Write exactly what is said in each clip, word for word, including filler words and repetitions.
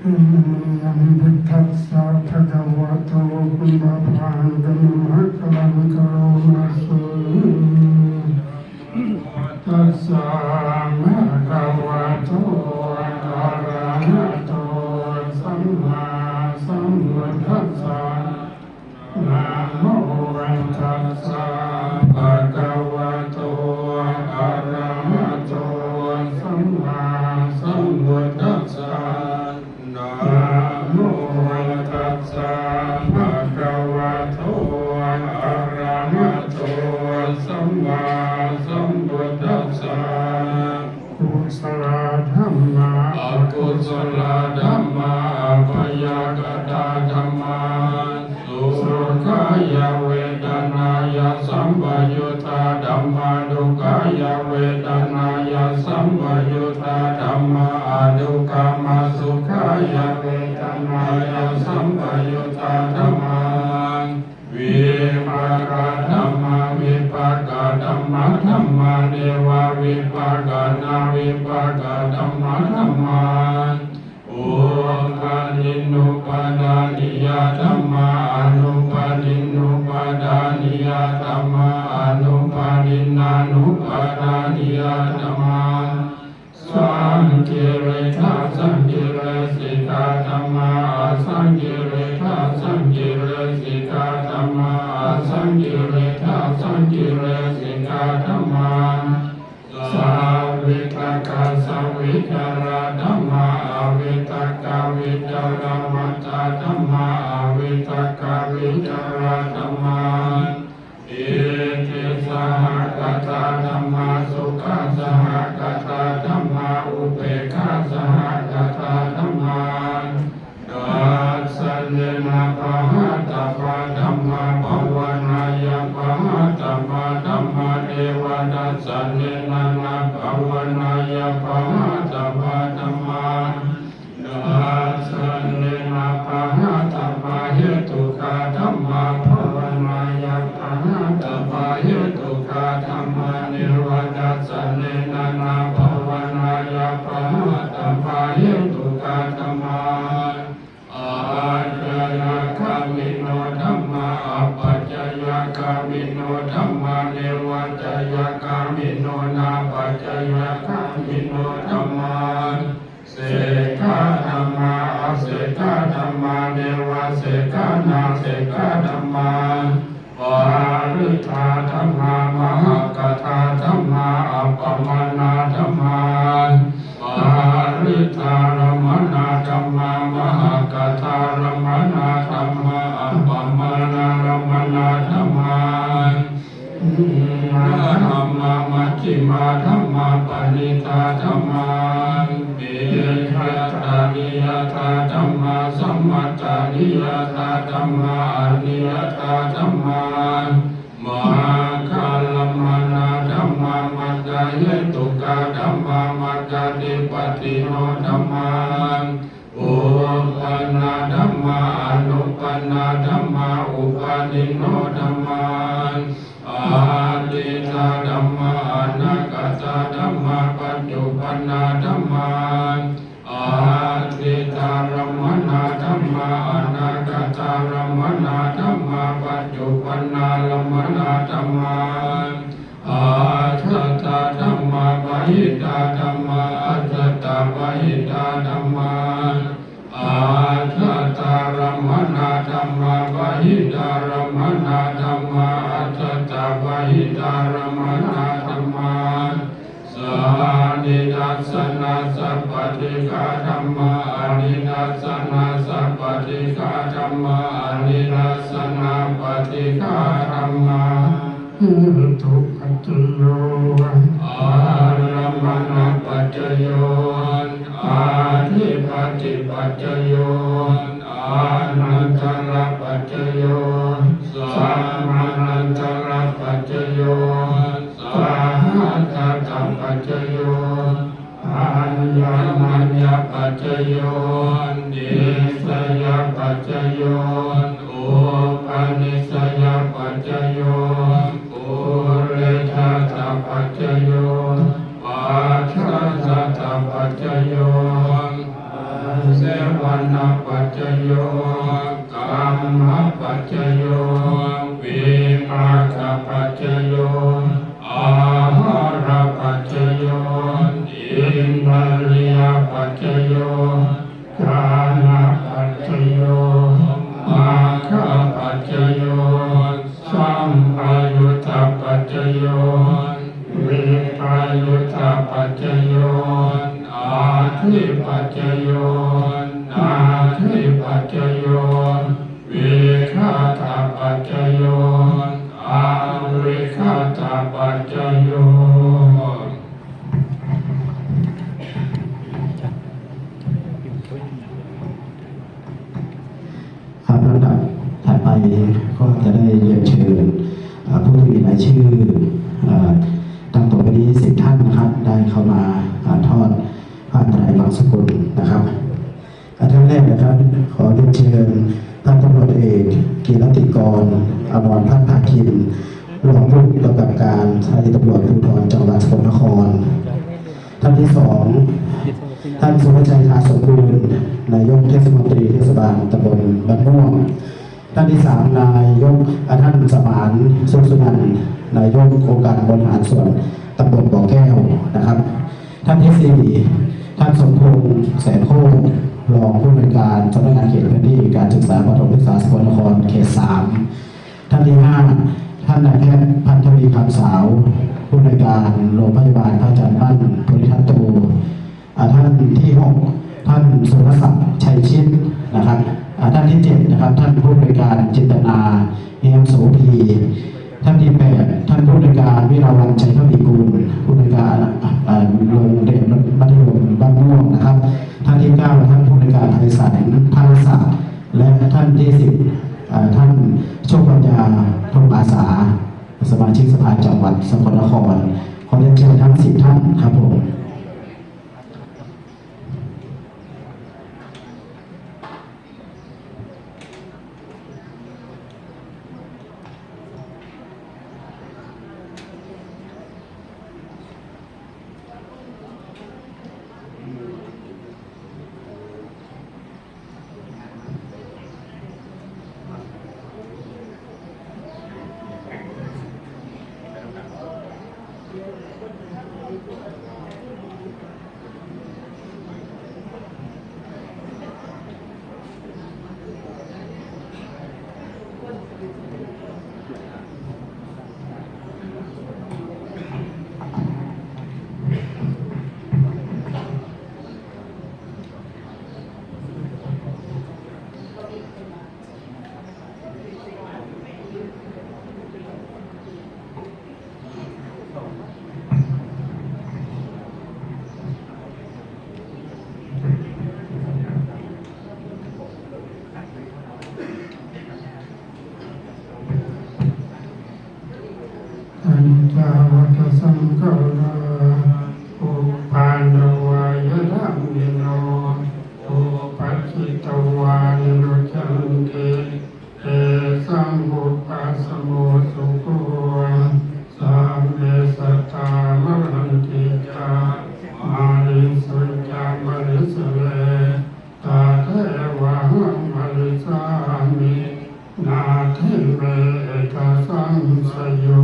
Namo buddhassa bhagavato pubbabhāgaṃ mahakkallaṃ karoma se. Tassa bhagavato arahato sammāsambuddhassa. Namo tassa bhagavato arahato sammāsambuddhassa. Namo tassa bhagavato arahato sammāsambuddhassa. Kusalā dhammā, akusalā dhammā, abyākatā dhammā. Sukhāya vedanāya sampayuttā dhammā, dukkhāya vedanāya sampayuttā dhammā, adukkhamasukhāya vedanāya sampayuttā dhammā. Vipākadhammavipakkadhammadhammā, nevavipākanāvipakkadhammadhammā. Upādinnupādāniyā dhammā, anupādinnupādāniyā dhammā, anupādinnānupādāniyā dhammā. Saṅkiliṭṭhasaṅkilesikā dhammā, asaṅkiliṭṭhasaṅkilesikā dhammā, asaṅkiliṭṭhasaṅkilesikā dhammā. Savitakkasavicārā dhammā, avitakkavicāramattā dhammā, avitakkavicārā dhammā. Pītisahagatā dhammā, sukhasahagatā dhammā, upekkhāsahagatā dhammā. Dassanena pahātabbā dhammā, bhāvanāya pahātabbā dhammā, devadassanena na bhāvanāya pahātabbā dhammā. Dassanena pahātabbahetukā dhammā, bhāvanāya pahātabbahetukā dhammā, nevadassanena na bhāvanāya pahātabbahetukā dhammā. Ācayagāmino dhammā, apacayagāmino dhammā, nevācayagāmino nāpacayagāmino dhammā. Sekkhā dhammā, asekkhā dhammā, nevasekkhā nāsekkhā dhammā. Parittā dhammā, mahaggatā dhammā, appamāṇā dhammā. Parittārāmaṇā dhammā, mahaggatārāmaṇā dhammā, appamāṇārāmaṇā dhammā. Hīnā dhammā, majjhimā dhammā, paṇītā dhammā. Micchattaniyatā dhammā, sammattaniyatā dhammā, aniyatā dhammā. Maggārammaṇā dhammā, maggahetukā dhammā, maggādhipatino dhammā. Uppannā dhammā, anuppannā dhammā, uppādino dhammā. Atītā dhammā, anāgatā dhammā, paccuppannā dhammā. Atītārammaṇā dhammā, anāgatārammaṇā dhammā, paccuppannārammaṇā dhammā. Ajjhattā dhammā, bahiddhā dhammā, ajjhattabahiddhā dhammā. Ajjhattārammaṇā dhammā, bahiddhārammaṇā dhammā, ajjhattabahiddhārammaṇā dhammā. Sanidassanasappaṭighā dhammā, anidassanasappaṭighā dhammā, anidassanāppaṭighā dhammā. Hetupaccayo, ārammaṇapaccayo, adhipatipaccayo, anantarapaccayo, samanantarapaccayo, sahajātapaccayo, aññamaññapaccayo, nissayapaccayo, upanissayapaccayo, purejātapaccayo, pacchājātapaccayo, ase āhārapaccayo, kammapaccayo, vipākapaccayo, āhārapaccayo, indriyapaccayo, jhānapaccayo, maggapaccayo, sampayuttapaccayo, vippayuttapaccayo, atthipaccayo, natthipaccayo, vigatapaccayo, avigatapaccayo. ครับ ลำดับถัดไปก็จะได้เรียนเชิญ เอ่อ ผู้ที่มีรายชื่อ เอ่อ ดังต่อไปนี้ สิบ ท่านนะครับ ได้เข้ามา เอ่อ ทอดผ้าไตรบังสกุลนะครับ อ่ะ ท่านแรกนะครับ ขอเรียนเชิญพันตำรวจเอกกิรติกร อมรพัฒน์ภาคิน รองผู้กำกับการสถานีตำรวจภูธรจังหวัดสกลนคร ท่านที่สอง ท่านสุภชัย ทาสมบูรณ์ นายกเทศมนตรีเทศบาลตำบลบ้านม่วง ท่านที่สาม นายก อ่ะ ท่านสมาน สุขสุนันท์ นายกองค์การบริหารส่วนตำบลบ่อแก้วนะครับ ท่านที่สี่ ท่านสมพงษ์ แสนโคตร รองผู้อำนวยการสำนักงานเขตพื้นที่การศึกษาประถมศึกษาสกลนครเขตสาม ท่านที่ห้า ท่านนายแพทย์พันทวี คำสาว ผู้อำนวยการโรงพยาบาลพระอาจารย์มั่น ภูริทัตโต อ่า ท่านที่หก ท่านสุรศักดิ์ ชัยชิต นะครับ อ่า ท่านที่เจ็ด นะครับ ท่านผู้อำนวยการจินตนา เอี่ยมโสภี ท่านที่แปด ท่านผู้อำนวยการวิลาวัลย์ ชัยทวีกูล ผู้อำนวยการ อ่า โรงเรียนมัธยมบ้านม่วงนะครับ ท่านที่เก้า ท่านผู้อำนวยการไพศาล พาสะ และท่านที่สิบ อ่า ท่านโชคปัญญา พรหมอาสา สมาชิกสภาจังหวัดสกลนคร ขอเรียนเชิญทั้งสิบท่านครับผม Anicca vata saṅkhārā, uppādavayadhammino, uppajjitvā nirujjhanti, tesaṃ vūpasamo sukho. Sabbe sattā maranti ca, mariṃsu ca marissare, tathevāhaṃ marissāmi, natthi me ettha saṃsayo.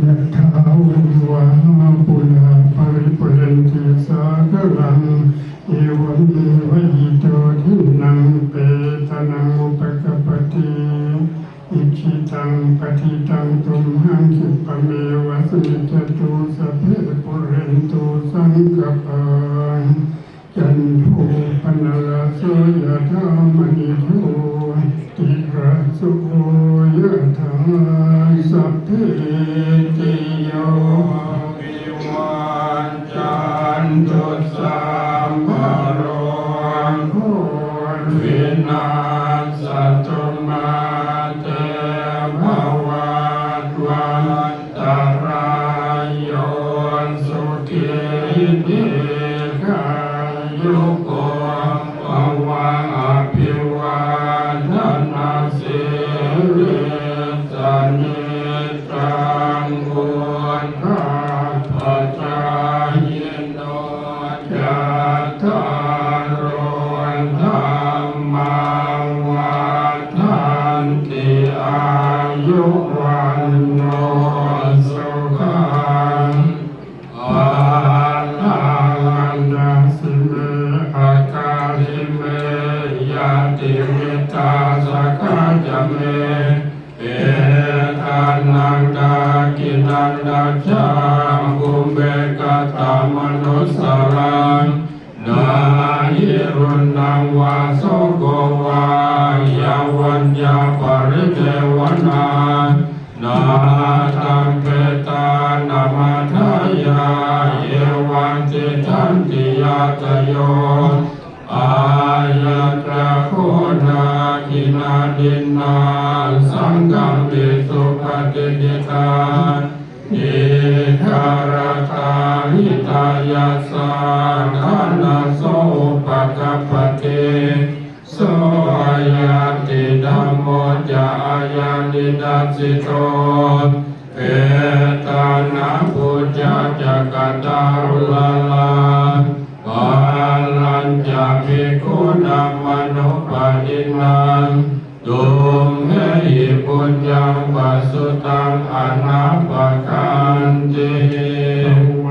ยะถา วาริวะหา ปูรา ปะริปูเรนติ สาคะรัง เอวะเมวะ อิโต ทินนัง เปตานัง อุปะกัปปะติ อิจฉิตัง ปัตถิตัง ตุมหัง คิปะเมวะ สะมิจจตุ สัพเพ ปูเรนตุ สังกัปปา จันโท ปะนะระโส ยะถา มะณิ โชติระโส ยะถา สัพพีติโย วิวัชชันตุ สัพพะโรโค วินัสสะ Tividhā sakhā ca me, petānaṃ dakkhiṇaṃ dajjā, pubbe katamanussaraṃ. Na hi ruṇṇaṃ vā soko vā, yā vaññā paridevanā, na taṃ petānamatthāya, evaṃ tiṭṭhanti ñātayo. Ayañca kho dakkhiṇā dinnā, saṅghamhi suppatiṭṭhitā, dīgharattaṃ hitāyassa, ṭhānaso upakappati. So ñātidhammo ca ayaṃ nidassito, petāna pūjā ca katā uḷārā, balañca bhikkhūnamanuppadinnaṃ, tumhehi puññaṃ pasutaṃ anappakanti.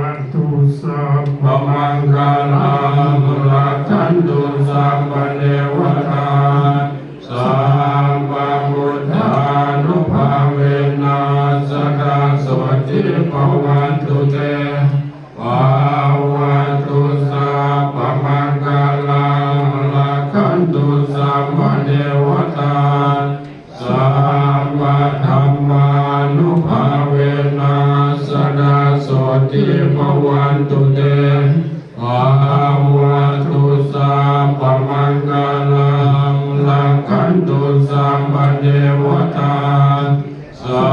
Bhavatu sabbamaṅgalaṃ, rakkhantu sabbadevatā, sabbabuddhānubhāvena, sadā sotthī bhavantu te. Bhavatu sabbamaṅgalaṃ, rakkhantu sabbadevatā, sabbadhammānubhāvena, sadā sotthī bhavantu te. Bhavatu sabbamaṅgalaṃ, rakkhantu sabbadevatā, sa